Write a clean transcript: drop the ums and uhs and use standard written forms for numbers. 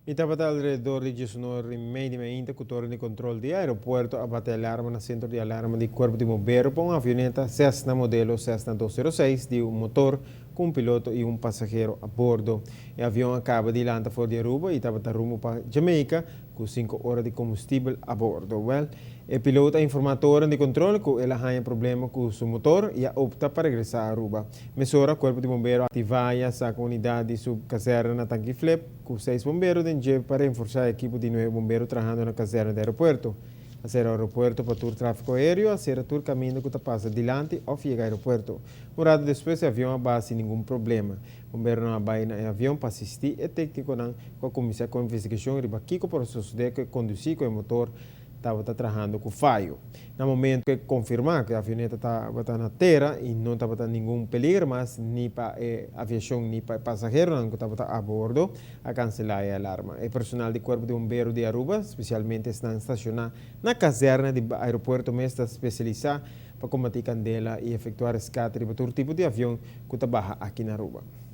Y tabata alrededor di 11:30 di mainta cu toren di control di aeropuerto a bati alarma na centro di alarma di Cuerpo di Bombero pa un avioneta Cessna modelo Cessna 206 di un motor cu un piloto y un pasahero a bordo. E avion a caba di lanta for di Aruba y tabata rumbo pa Jamaica cu 5 ora di combustibel a bordo. Wel, e piloto a informa toren di control cu el a haya problema cu su motor y a opta pa regresa Aruba. Mesora, Cuerpo di Bombero a activa y a saca unidad di su kazerne na Tanki Flip cu seis bombero den dje pa reforsa e ekipo di nuebe bombero trahando na kazerne di aeropuerto. A cera aeropuerto pa tur trafico aereo, a cera tur caminda cu ta pasa dilanti of yega aeropuerto. Un rato despues e avion a baha sin ningun problema. Bomberonan a bay na e avion pa asisti e tecniconan cu a cuminsa cu investigacion riba kico por a sosode cu e conduci cu e motor tabata trahando cu fayo. Na momento cu e confirma cu e avioneta tabata na tera y no tabata ningun peliger mas ni pa e aviacion ni pa e pasaheronan cu tabata a bordo, a cancela e alarma. E personal di Cuerpo di Bombero di Aruba, specialmente esnan staciona na kazerne di aeropuerto mes ta specialisa pa combati candela y efectua rescate riba tur tipo di avion cu ta baha aki na Aruba.